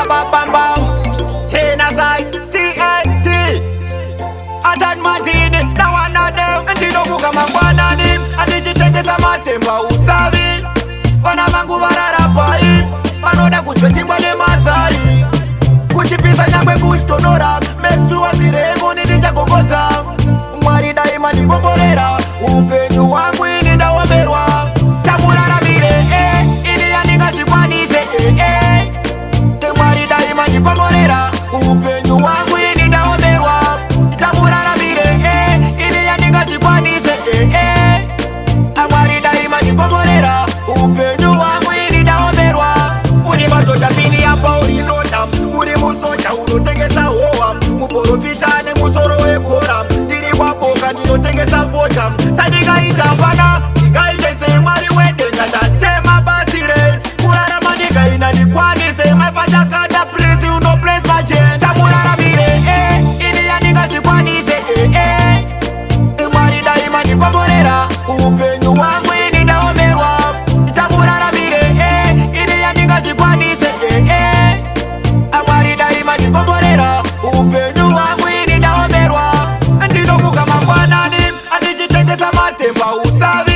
Bam bam bam. Tena side, TNT. Atan Martini, ndawana them. Ndinomuka mangwanani, andichitengesa matemba usavi. Vana vangu varara pai, vanoda kudya chingwa nemazai. Kuchipisa nyangwe kuchitonora, metuwa dzirengoni ndichagogodza. Mwari dai mandikomborera, upenyu hwangu ini ndaomerwa. Tamuraramire, eh, ini yandingazvikwanise, eh, eh. Mwari dai mandikomborera, upenyu hwangu ini ndaomerwa. Tamuraramire, eh, ini yandingazvikwanise, eh, eh. Mwari dai mandikomborera, upenyu hwangu ini ndaomerwa. Uri mazoja pini apa uri nota, uri musoja unotengesa howa, muprofita nemusoro wekora. Ndiri kwaboka ndinotengesa fodya, chandingaita pana ndingaite semwari wedenga. Ndatema batsire kurarama ndingaina ndikwanise maipachakada. Please, you no bless my chain. Tamuraramire, eh, ini yandingazvikwanise, eh, eh. Mwari dai mandikomborera, upenyu hwangu ini ndaomerwa. Chamuraramire, eh, ini yandingazvikwanise, eh, eh. Mwari dai mandikomborera, upenyu hwangu ini ndaomerwa. Ndinomuka mangwanani andichitengesa matemba usavi.